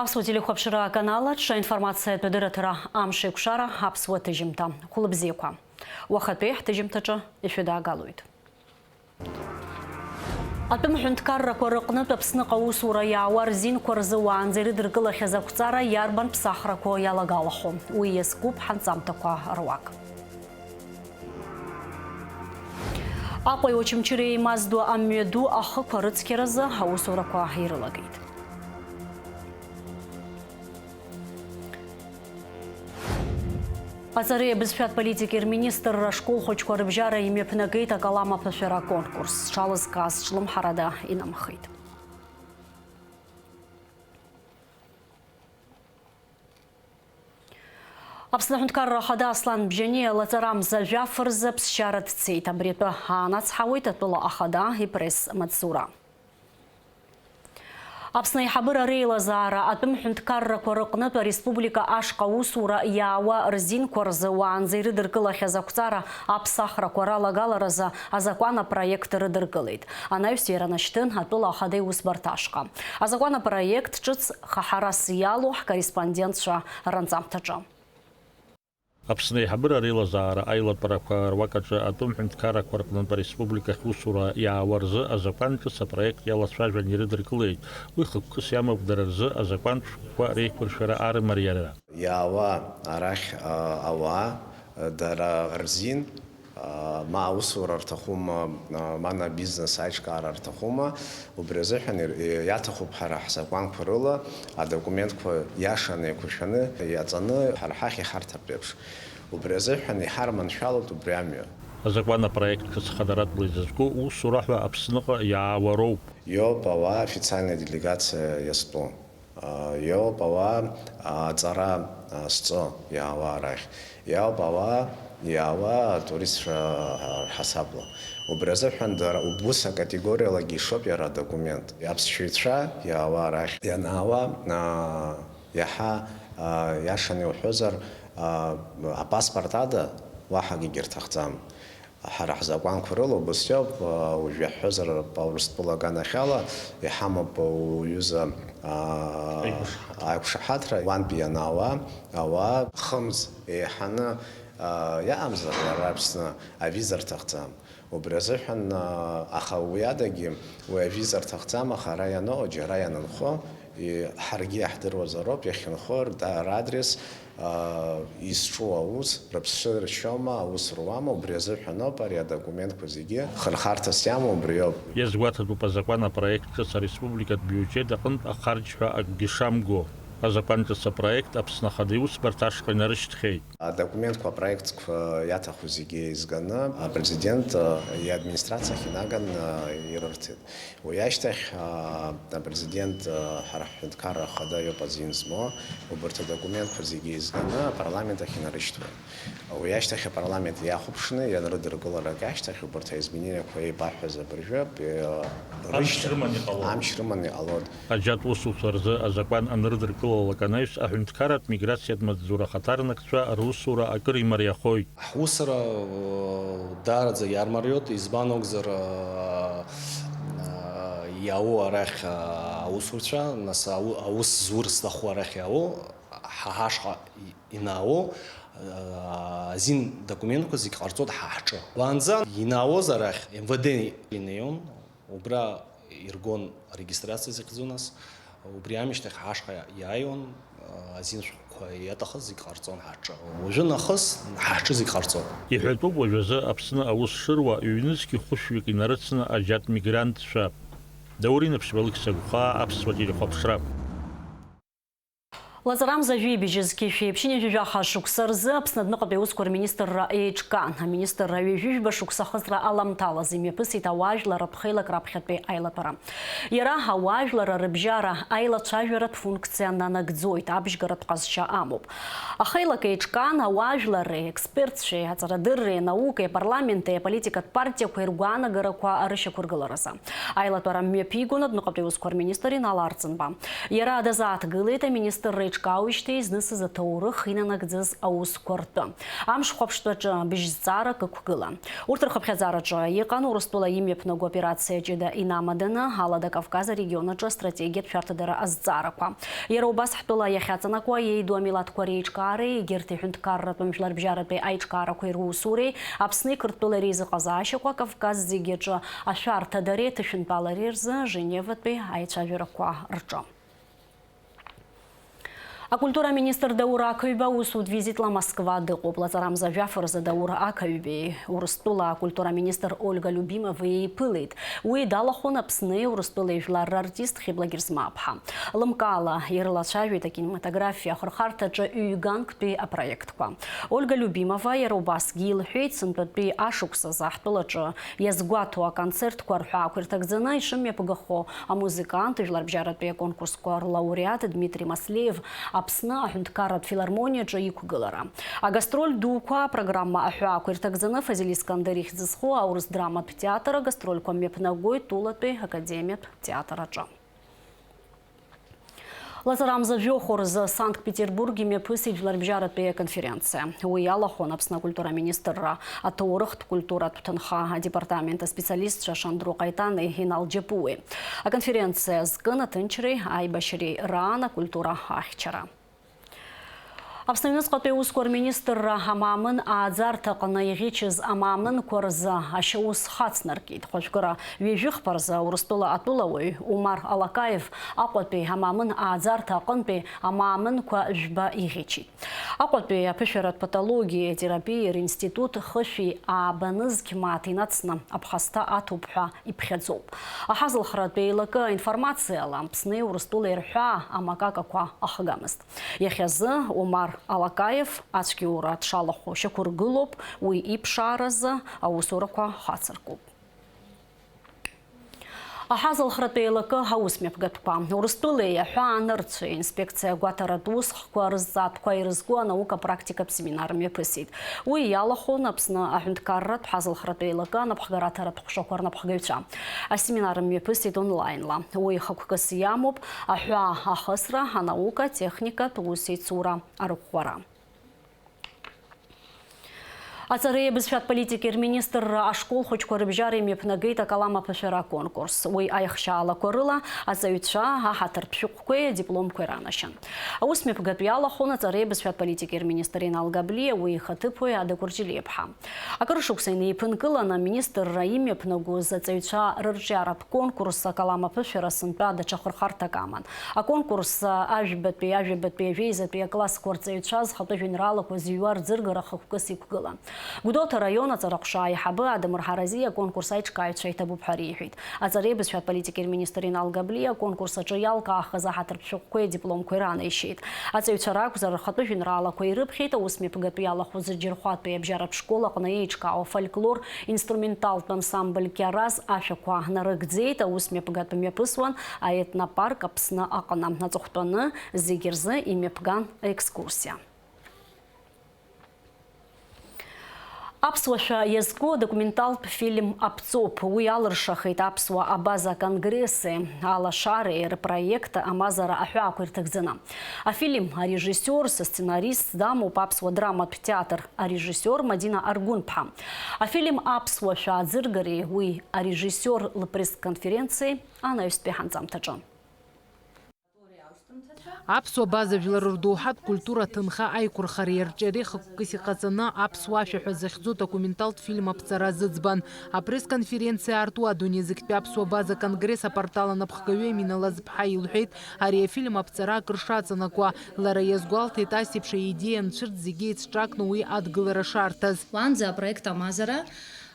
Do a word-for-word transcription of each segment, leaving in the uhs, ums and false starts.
Аԥсуа телехәаԥшра аканал аҿы аинформациатә адырраҭара амш еиқәшара аԥсуа ҭыжьымҭа. Хәлыбзиақәа. Уахатәи ҳҭыжьымҭаҿы ишәыдаагалоит. Атәым ҳәынҭқаррақәа рыҟнытә Аԥсныҟа аусура иаауа рзинқәа рзы уаанӡа ирыдыркылахьаз ақәҵара иарбан ԥсахрақәоу иалагалахо, уи иазкуп ҳанҵамҭақәа руак. Аҟәеи Очамчыреи еимаздо амҩаду ахықәа рыцқьаразы аусурақәа ирылагеит. Аҵареи абызшәатә политики рминистрра ашкол хәыҷқәа рыбжьара имҩаԥнагеит акалам аԥышәара аконкурс. Зҽалызкааз ҿлымҳарада инамхеит. Аԥсны Аҳәынҭқарра Ахада Аслан Бжьаниа лаҵарамза жәаф рзы аԥсшьара дцеит. Абри атәы аанацҳауеит атәыла Ахада ипресс-маҵзура. Аԥсны аиҳабыра реилазаара атәым ҳәынҭқаррақәа рыҟнытә ареспублика ашҟа аусура иаауа рзинқәа рзы уаанӡа ирыдыркылахьаз ақәҵара аԥсахрақәа ралагаларазы азакәан апроект рыдыркылеит. Анаҩс иара нашьҭын атәыла Ахада иусбарҭа ашҟа. Азакәан апроект ҿыц хаҳарас иалоу ҳкорреспондентцәа ранҵамҭаҿы. Аԥсны аиҳабыра реилазаара аилатәарақәа руак аҿы атәым ҳәынҭқаррақәа рҟнытә ареспублика ахь усура иаауа рзы азакәан ҿыц апроект иалацәажәан ирыдыркылеит. Уи хықәкыс иамоуп дара рзы азакәантә шәҟәқәа реиқәыршәара арымариара. Иаауа арахь, а, ауаа, а, дара рзин, а, ма аусура рҭахума, а, ма на бизнес аиҿкаара рҭахума, убри азыҳәан ир-, иаҭахуп ҳара ҳзакәанқәа рыла адокументқәа иашаны еиқәыршәаны иаҵаны ҳара ҳахь иҳарҭартә еиԥш. Убри азыҳәан иҳарманшәалоуп убри амҩа. Азакәан апроект ҿыц хадаратәла изызку усура ҳәа Аԥсныҟа иаауа роуп. Иоуп ауаа официальная делегациа иазтәу. Иоуп ауаа аҵара зҵо иаауа арахь. Иоуп ауаа иаауа атуристцәа рҳасабла. Убри азыҳәан дара убыс акатегориалагьы ишоуп иара адокумент. Аԥсшьаҩцәа иаауа арахь ианаауа, иаҳа, иашаны иуҳәозар, апаспорт ада уаҳа акгьы рҭахӡам. Ҳара ҳзакәанқәа рыла убыс иоуп, уажә иаҳҳәозар, Урыстәыла аганахьала иҳамоуп уҩыза, аа, аиқәшаҳаҭра. Аиқәшаҳаҭра уантәи ианаауа ауаа хымз еиҳаны, аа, иаамзар, ара Аԥсны авиза рҭахӡам. Убри азыҳәан, аа, аха уи адагьы уи авиза рҭахӡам, аха ара ианоуа џьара ианынхо, и-, ҳаргьы иаҳдыруазароуп иахьынхо, рда-, радрес, аа, изҿу аус, рыԥсы ршьома, аус руама, убри азыҳәаноуп ари адокументқәа зегьы хырхарҭас иамоу убриоуп. Иазгәаҭатәуп азакәан апроект ҿыц ареспубликатә биуџьет аҟынтә ахарџь ҳәа акгьы шамго. Азакәан ҿыц апроект Аԥсны Ахада Иусбарҭа ашҟа инарышьҭхьеит. Адокументқәа, апроектқәа иаҭаху зегьы еизганы апрезидент, а, иадминистрациахь инаган, а, ирырҭеит. Уи ашьҭахь, аа, апрезидент, аа, ҳара ҳҳәынҭқарра ахада иоуп азин змоу, убарҭ адокументқәа зегьы еизганы апарламент ахь инарышьҭуеит. Уи ашьҭахь апарламент иахәаԥшны ианрыдыркылалак ашьҭахь убарҭ аизменениақәа еибаҳҳәаз абыржәы, э, Амч рышьҭахь рыманы иҟалоит. Амч рыманы иҟалоит. Аџьатә усуцәа рзы азакәан анрыдыркылалак анаҩс, аҳәынҭқарратә миграциатә маҵзура ахаҭарнакцәа русура акыр имариахоит. Ҳусура, э, даараӡа иармариоит, избан акәзар, э, э, иаау арахь, э, аусурцәа, нас ау-, аус зур зҭаху арахь иаау, ҳа ҳашҟа и-, инаау, э, азин документқәа зегь ҟарҵоит ҳа ҳҿы. Уаанӡа инаауаз арахь М В Д инеиуан, убра иргон арегистрациа захьӡу нас, убри амышьҭахь ҳашҟа иааиуан, азин шәҟәқәа иаҭахыз зегь ҟарҵон ҳаҿы. Уажәы нахыс ҳаҿы зегь ҟарҵон. Иҳәатәуп уажәазы Аԥсны аус шыруа ҩнызқь хәышәҩык инарыцны аџьатә мигрантцәа. Даур Инаԥшьба, Алықьса Гәхаа, Аԥсуа телехәаԥшра. Лаҵарамза жәибжь зқьи жәшәи ԥшьынҩажәи жәаха шықәса рзы Аԥсны адәныҟатәи аусқәа рминистрра еиҿкаан. Аминистрра ҩажәи жәба шықәса ахысра аламҭалаз имҩаԥысит ауаажәларратә хеилак раԥхьатәи аилатәара. Иара ауаажәларра рыбжьара аилацәажәаратә функциа нанагӡоит, абжьгаратә ҟазшьа амоуп. Ахеилак еиҿкаан ауаажәларреи, аекспертцәеи, аҵарадырреи, анаукеи, апарламенти, аполитикатә партиақәеи ргәаанагарақәа рышьақәыргыларазы. Аилатәара мҩаԥигон адәныҟатәи аусқәа рминистр Инал Арӡынба. Иара дазааҭгылеит аминистрра еиҿкаауеижьҭеи изнысыз аҭоурых инанагӡаз аусқәа ртәы. Амш хәаԥштәаҿы быжьҵаарак ықәгылан. Урҭ рхыԥхьаӡараҿы иҟан Урыстәыла имҩаԥнаго операциа ҷыда инамаданы, Алада Кавказ арегион аҿы астратегиатә шәарҭадара азҵаарақәа. Иара убас ҳтәыла иахьаҵанакуа иеиду амилаҭқәа реиҿкаареи егьырҭ иҳәынҭқарратәым жәларбжьаратәи аиҿкаарақәеи русуреи, Аԥсни Қырҭтәылеи реизыҟазаашьақәа Кавказ зегьы аҿы ашәарҭадареи аҭышәынтәалареи рзы Женеватәи аицәажәарақәа рҿы. Акультура аминистр Даур Ақаҩба усутә визитла Москва дыҟоуп. Лаҵарамза жәаф рзы Даур Ақаҩбеи Урыстәыла акультура аминистр Ольга Любимовеи еиԥылеит. Уи далахәын Аԥсни Урыстәылеи жәлар рартист Хьыбла Герзмааԥҳа. Лымкаала, ирылацәажәеит акинематографиа ахырхарҭаҿы ҩганктәи апроектқәа. Ольга Любимова иара убасгьы илҳәеит, сынтәатәи ашықәсазы ҳтәылаҿы иазгәаҭоу аконцертқәа рҳәаақәа ирҭагӡаны ишымҩаԥгахо амузыкант, жәларбжьаратәи аконкурсқәа рлауреат Дмитри Маслеев Аԥсны аҳәынҭқарратә филармониаҿы иқәгылара. Агастроль дуқәа апрограмма аҳәаақәа ирҭагӡаны Фазиль Искандер ихьӡ зху аурыс драматә театр агастрольқәа мҩаԥнагоит тәылатәи академиатә театр аҿы. Лаҵарамза жәохә рзы Санкт-Петербург имҩаԥысит жәларбжьаратәи аконференциа. Уи иалахәын Аԥсны акультура аминистрра аҭоурыхтә культуратә ҭынха адепартамент аспециалистцәа Шандро Ҟаитани Инал Џьапуи. Аконференциа азкын аҭынчреи аибашьреи раан акультура ахьчара. Аԥсны аҩныҵҟатәи аусқәа рминистрра амаамын ааӡарҭа аҟны иӷьычыз амаамынқәа рзы ашьаус хацнаркит. Хәажәкыра ҩажәихԥа рзы Урыстәыла атәылауаҩ Умар Алакаев Аҟәатәи амаамын ааӡарҭа аҟынтәи амаамынқәа жәба иӷьычит. Аҟәатәи аԥышәаратә патологиеи атерапиеи ринститут хышәи ааба нызқь мааҭ инацны аԥхасҭа аҭоуп ҳәа иԥхьаӡоуп. Аҳазылхратә еилакы аинформациала, Аԥсни Урыстәылеи рҳәаа амакакақәа ахгамызт. Иахьазы Омар Алакаев ацәгьоура дшалахәу шьақәыргылоуп, уи иԥшааразы аусурақәа хацыркуп. Аҳазылхратә еилакы аусмҩаԥгатәқәа. Урыстәылеи аҳәаанырцәи инспекциа агәаҭаратә усхкқәа рызҵаатәқәа ирызку анаука-практикатә семинар мҩаԥысит. Уи иалахәын Аԥсны аҳәынҭқарратә ҳазылхратә еилакы анапхгараҭаратә ҟәшақәа рнапхгаҩцәа. Асеминар мҩаԥысит онлаинла. Уи хықәкыс иамоуп аҳәаа ахысра, анаука, атехникатә усеицура арӷәӷәара. Аҵареи абызшәатә политики рминистрра ашкол хәыҷқәа рыбжьара имҩаԥнагеит акалам аԥышәара аконкурс. Уи аихшьаалақәа рыла аҵаҩцәа аҳаҭыртә шәҟәқәеи адипломқәеи ранашьан. Аусмҩаԥгатә иалахәын аҵареи абызшәатә политики рминистр Инал Габлиа, уи ихаҭыԥуаҩ Ада Кәырҷелиаԥҳа. Акыр шықәса инеиԥынкыланы аминистрра имҩаԥнагоз аҵаҩцәа рырҿиаратә конкурс акалам аԥышәара сынтәа даҽа хырхарҭак аман. Аконкурс ажәбатәи, ажәабатәи, ажәеизатәи аклассқәа рҵаҩцәа зхатәы жәеинраалақәа зыҩуа рӡыргара хықәкыс иқәгылан. Гәдоуҭа араион аҵараҟәша аиҳабы Адамыр Ҳаразиа аконкурс аиҿкааҩцәа иҭабуп ҳәа риҳәеит. Аҵареи абызшәатә политики рминистр Инал Габлиа аконкурс аҿы иалкаахаз аҳаҭыртә шәҟәқәеи адипломқәеи раанеишьеит. Аҵаҩцәа ракәзар, рхатәы жәеинраалақәа ирыԥхьеит, аусмҩаԥгатәи иалахәыз Џьырхәатәи абжьаратә школ аҟны еиҿкаау афольклор инструменталтә ансамбль Кьараз ашәақәа нарыгӡеит, аусмҩаԥгатә мҩаԥысуан аетнопарк Аԥсны аҟны. Аҵыхәтәаны зегьы рзы имҩаԥган аекскурсиа. Аԥсуа шәа иазку адокументалтә фильм Аԥҵоуп. Уи алыршахеит Аԥсуа абаза конгресси алашареи рпроект Амазара аҳәаақәа ирҭагӡаны. Афильм арежиссиорс, асценаристс дамоуп Аԥсуа драматә театр арежиссиор Мадина Аргәынԥҳа. Афильм аԥсуа шәа аӡыргареи уи арежиссиор лпресс-конференциеи анаҩстәи ҳанҵамҭаҿы. Аԥсуа база жәлар рдоуҳатә культура ҭынха аиқәырхареи арҿиареи хықәкыс иҟаҵаны аԥсуа ашәа ҳәа захьӡу документалтә фильм аԥҵара зыӡбан. Апресс-конференциа аарту адунеи зегьтәи аԥсуа база конгресс апортал анапхгаҩы Емина Лазыԥҳа илҳәеит, ари афильм аԥҵара акыр шаҵанакуа. Лара иазгәалҭеит, ас еиԥш аидеиа анцәырҵ зегьы еицҿакны уи адгылара шарҭаз. Уаанӡа апроект Амазара,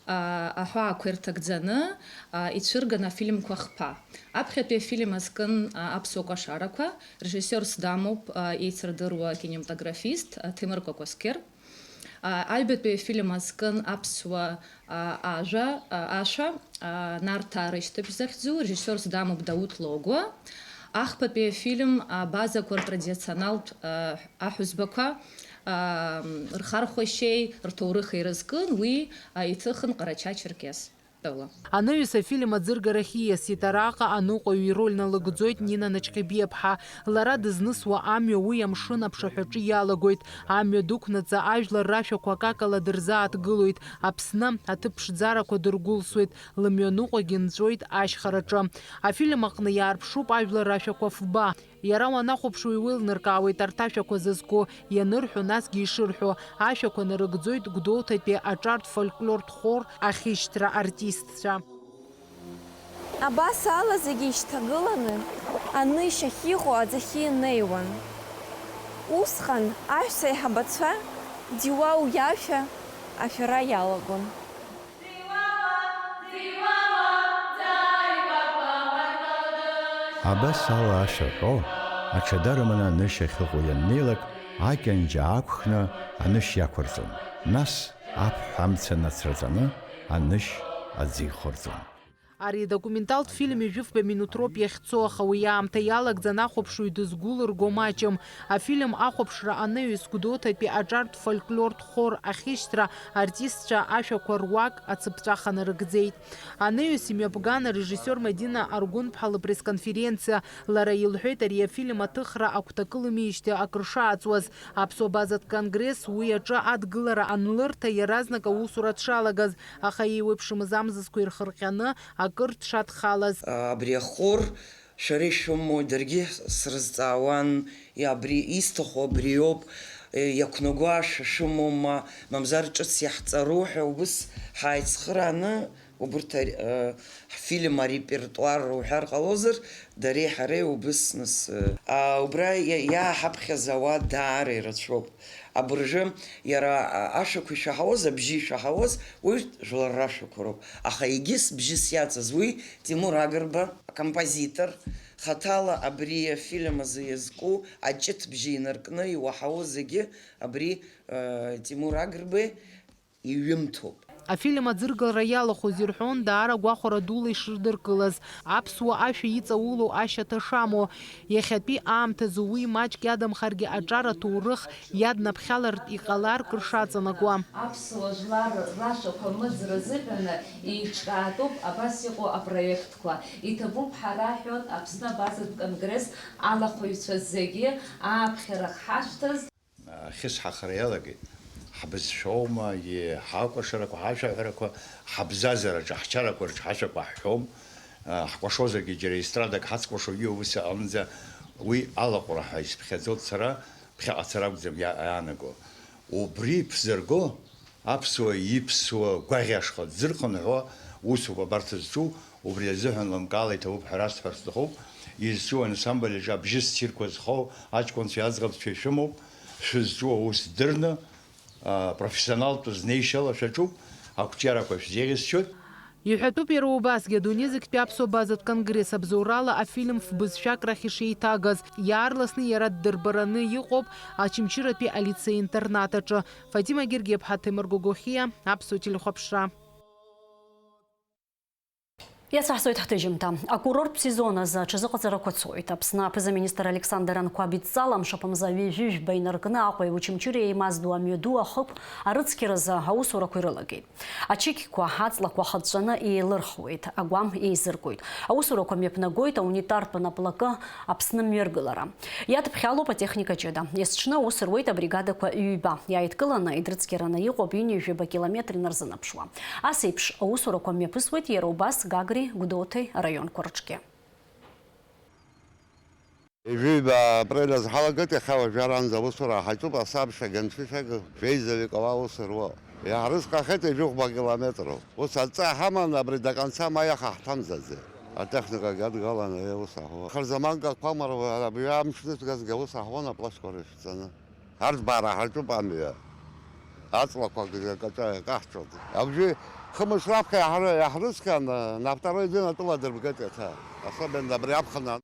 а, аҳәаақәа ирҭагӡаны, а, ицәырган афильмқәа хԥа. Аԥхьатәи афильм азкын, а, аԥсуа кәашарақәа, режиссиорс дамоуп, а, еицырдыруа кинематографист, а, Ҭемыр Кәакәасқьыр. А, аҩбатәи афильм азкын аԥсуа, а, ажәа, а, ашәа, а, Нарҭаа рышьҭыбжь захьӡу, режиссиорс дамоуп Дауҭ Логуа. Ахԥатәи афильм, а, абазақәа ртрадиционалтә, а, аҳәызбақәа, а, рхархәашьеи рҭоурыхи рызкын, уи, а, иҭыхын Ҟарача-Черкес. Анаҩс афильм аӡыргарахь ииасит. Араҟа аныҟәаҩ ироль налыгӡоит Нина Начхьабиаԥҳа. Лара дызнысуа амҩа уи амшын аԥшаҳәаҿы иалагоит. Амҩа дықәнаҵы ажәлар рашәақәа акакала дырзааҭгылоит. Аԥсны аҭыԥ ԥшӡарақәа дыргәылсуеит. Лымҩаныҟәагьы нҵәоит ашьхараҿы. Афильм аҟны иаарԥшуп ажәлар рашәақәа фба. Иара уанахәаԥш, уи уеилныркаауеит арҭ ашәақәа зызку, ианырҳәо, насгьы ишырҳәо. Ашәақәа нарыгӡоит Гәдоуҭатәи аҿартә фольклортә хор ахьышьҭра артистцәа. Абас ала зегьы ишьҭагыланы анышь ахьыҟоу аӡахьы инеиуан. Усҟан аҳәса аиҳабацәа Диуау иашәа ашәара иалагон. Абас ала ашәа ҳәо, аҽада рыманы анышь ахьыҟоу ианнеилак, акьанџьа аақәхны анышь иақәырҵон. Нас аԥҳә амца нацраҵаны анышь аӡы ихырҵон. Ари идокументалтә фильм ҩажәи фба минуҭроуп иахьцо, аха уи аамҭа иалагӡан ахәаԥшҩы дызгәылырго маҷым. Афильм ахәаԥшра анаҩс, Гәдоуҭатәи аҿартә фольклортә хор ахьышьҭра артистцәа ашәақәа руак ацыԥҵәаха нарыгӡеит. Анаҩс имҩаԥган арежиссиор Мадина Аргәынԥҳа лыпресс-конференциа. Лара илҳәеит, ари афильм аҭыхра агәҭакы лымеижьҭеи акыр шааҵуаз. Аԥсуа базатә конгресс уи аҿы адгылара анлырҭа, иаразнак аусура дшалагаз, аха еиуеиԥшымыз амзызқәа ирхырҟьаны акыр дшадхалаз. Абри ахор шәара ишәымои, даргьы срызҵаауан, абри исҭаху абриоуп, иақәнагоу ашәа шәымоума, мамзар ҿыц иаҳҵару ҳәа убыс ҳааицхырааны, убырҭ ари, ҳфильм арепертуар уҳәар ҟалозар, дареи ҳареи убыс, нас, а, убра иа-, иааҳаԥхьаз ауаа даара ирацәоуп. Абыржәы иара, а, ашәақәа ишәаҳауаз, абжьы ишәаҳауаз, урҭ жәлар рашәақәа роуп. Аха егьыс бжьыс иаҵаз уи Тимур Агрба, акомпозитор, хаҭала абри афильм азы иазку аҷыҭ бжьы инаркны иуаҳауа зегьы абри, э, Тимур Агрбеи иҩымҭоуп. Афильм аӡыргара иалахәыз ирҳәон, даара гәахәара дула ишырдыркылаз, аԥсуа ашәа иҵаулоу ашьаҭа шамоу. Иахьатәи аамҭазы уи маҷк иадамхаргьы аҿар аҭоурых иаднаԥхьалартә иҟалар кыр шаҵанакуа. Аԥсуа жәлар рашәақәа мыӡра азыҳәаны еиҿкаатәуп абас иҟоу апроектқәа. Иҭабуп ҳара, ҳҳәон, Аԥсны абазатә конгресс алахәаҩцәа зегьы ааԥхьара ахьҳашәҭаз. Ахьысҳахара иалагеит. Ҳбызшәоума, ҳакәашарақәа, ҳашәаҳәарақәа, ҳабзазараҿы, ҳчарақәа рҿы ҳашәақәа ҳҳәом. Ҳкәашозаргьы џьара естрадак ҳацкәашогьы ус аҟынӡа уи алаҟәра ҳәа исԥхьаӡоит сара, ԥхьаҟа ацара акәӡам иа-, иаанаго. Убри иԥзырго, аԥсуа иԥсуа гәаӷь ашҟа дзырхынҳәуа усуп абарҭ зҿу, убри азыҳәан лымкаала иҭабуп ҳәа расҳәар сҭахуп, изҿу ансамбль аҿы абжьы ссирқәа зхоу аҷкәынцәеи аӡӷабцәеи шәымоуп, шәызҿу аус дырны, а, профессионалтә знеишьала шәаҿуп, ақәҿиарақәа шәзеиӷьасшьоит. Иҳәатәуп иара убасгьы, адунеи зегьтәи аԥсуа базатә конгресс абзоурала афильм фбызшәак рахь ишеиҭагаз, иаарласны иара ддырбараны иҟоуп Очамчыратәи алицеи-интернат аҿы. Фатима Гергиаԥҳа, Ҭемыр Гогохиа, Аԥсуа телехәаԥшра. Иацаҳҵоит ҳҭыжьымҭа. Акурорттә сезон азы аҽазыҟаҵарақәа цоит. Аԥсны аԥыза-министр Александр Анқәаб идҵала мшаԥымза ҩажәи жәба инаркны Аҟәеи Очамчыреи еимаздо амҩаду ахықә арыцқьаразы аусурақәа ирылагеит. Ачықьқәа, аҵлақәа ахыҵәҵәаны еилырхуеит, агәам еизыргоит. Аусурақәа мҩаԥнагоит аунитартә наплакы Аԥсны мҩаргылара. Иадԥхьалоуп атехника ҷыда. Есҽны аус руеит абригадақәа ҩба. Иааидкыланы, идрыцқьараны иҟоуп ҩынҩажәаба километр инарзынаԥшуа. Ас еиԥш аусурақәа мҩаԥысуеит иара убас Гагреи Гәдоуҭеи араионқәа рҿгьы. Ҩажәи ҩба апрель азы ҳалагеит, иахьа уажәы аранӡа аусура ҳаҿуп, асабшагь анцәышагь жәеизаҩык ауаа аус руа. Иаҳрызкаахеит ҩажәи хәба километроуп. Ус адҵа ҳаман, абри до конца маи аха ҳҭамӡаӡеит. Атехникагьы адгаланы аус аҳуа. Хырзаманк ақәа амаруа, абри амш ныҵгазгьы аус аҳуан аплашқәа рышәҵаны. Арҭ баара ҳаҿуп амҩа. Аҵлақәа акаҿа иакаҳҿон. Абжьы хымш раԥхьа иаҳры-, иаҳрыцқьан, на второй день атәыла дырбгеит еиҭа. Особенно абри аԥхын.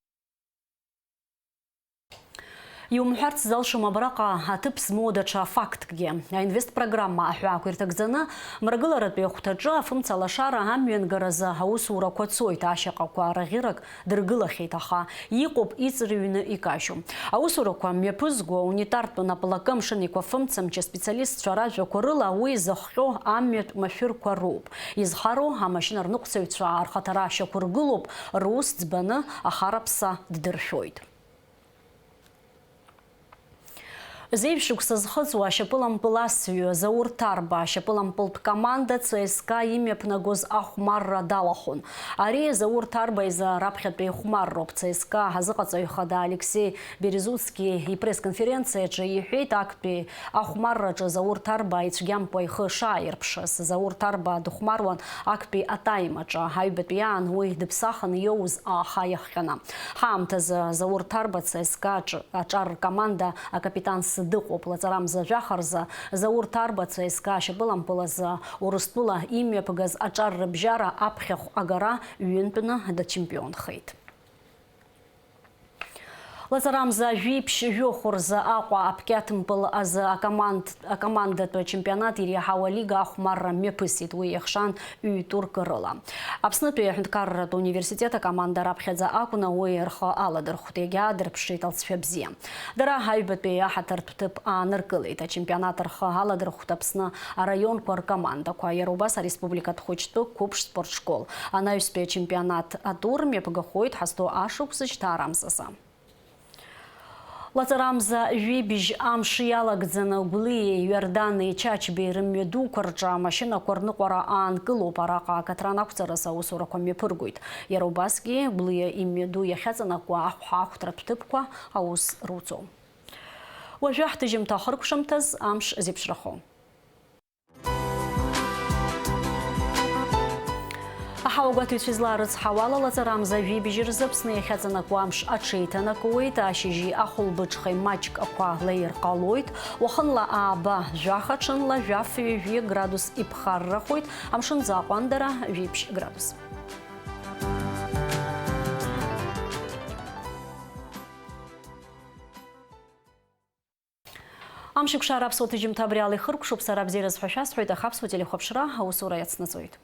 Иумҳәарц залшом абраҟа аҭыԥ змоу даҽа факткгьы. Аинвестпрограмма аҳәаақәа ирҭагӡаны, мрагыларатәи ахәҭаҿы афымца алашара амҩангаразы аусурақәа цоит, ашьаҟақәа рӷьырак дыргылахьеит, аха иҟоуп иҵырҩны икажьу. Аусурақәа мҩаԥызго аунитартә наплакы амшын еиқәафымцамч аспециалистцәа ражәақәа рыла, уи зыхҟьо амҩатә машәырқәа роуп. Изхароу амашьынарныҟәцаҩцәа рхаҭара шьақәыргылоуп, рус ӡбаны ахараԥса ддыршәоит. Зеижә шықәса зхыҵуа ашьапылампыл асҩы Заур Ҭарба ашьапылампылтә команда Ц С К А имҩаԥнагоз ахәмарра далахәын. Ари Заур Ҭарба изы раԥхьатәи ихәмарроуп. Ц С К А азыҟаҵаҩ хада Алексеи Березуцки ипресс-конференциаҿы иҳәеит, актәи ахәмарраҿы Заур Ҭарба ицәгьамкәа ихы шааирԥшыз. Заур Ҭарба дыхәмаруан актәи атайм аҿы. Аҩбатәи аан уи дыԥсахын иоуз ааха иахҟьаны. Ҳаамҭазы Заур Ҭарба Ц С К А аҿы аҿар ркоманда акапитанс дыҟоуп. Лаҵарамза жәаха рзы Заур Ҭарба Ц С К А ашьапылампыл азы Урыстәыла имҩаԥгаз аҿар рыбжьара аԥхьахә агара ҩынтәны дачемпионхеит. Лаҵарамза жәиԥшь жәохә рзы Аҟәа аԥқьаҭмпыл азы акоманд-, акомандатә чемпионат иреиҳау алига ахәмарра мҩаԥысит, уи иахшан ҩ-турк рыла. Аԥснытәи аҳәынҭқарратә университет акоманда раԥхьаӡа акәны уи рхы аладырхәт, иагьаадырԥшит алҵшәа бзиа. Дара аҩбатәи аҳаҭыртә ҭыԥ ааныркылеит. Ачемпионат рхы аладырхәт Аԥсны араионқәа ркомандақәа, иара убас ареспубликатә хәыҷтәы қәыԥш спортшкол. Анаҩстәи ачемпионат атур мҩаԥгахоит ҳазҭоу ашықәс жьҭаарамзазы. Лаҵарамза жәибжь амш иалагӡаны Гәлиеи Иорданеи Чачбеи рымҩадуқәа рҿы амашьынақәа рныҟәара аанкылоуп. Араҟа акатран ақәҵараз аусурақәа мҩаԥыргоит. Иара убасгьы Гәлиа имҩаду иахьаҵанакуа ахәҳахәҭратә ҭыԥқәа аус руӡом. Уажәы ҳҭыжьымҭа ахыркәшамҭаз амш зеиԥшрахо. Аҳауагәаҭаҩцәа излаарыцҳауала, лаҵарамза жәибжь рзы Аԥсны иахьаҵанакуа амш аҽеиҭанакуеит, ашьыжьи ахәылбыҽхеи маҷк ақәа леир ҟалоит, уахынла ааба жәаха, ҽынла жәаф-ҩажәи градус иԥхаррахоит, амшын аӡы аҟәандара жәиԥшь градус. Амшеикәшара аԥсуа ҭыжьымҭа абри ала ихыркәшоуп, сара бзиараз ҳәа шәасҳәоит, аха аԥсуа телехәаԥшра аусура иацнаҵоит.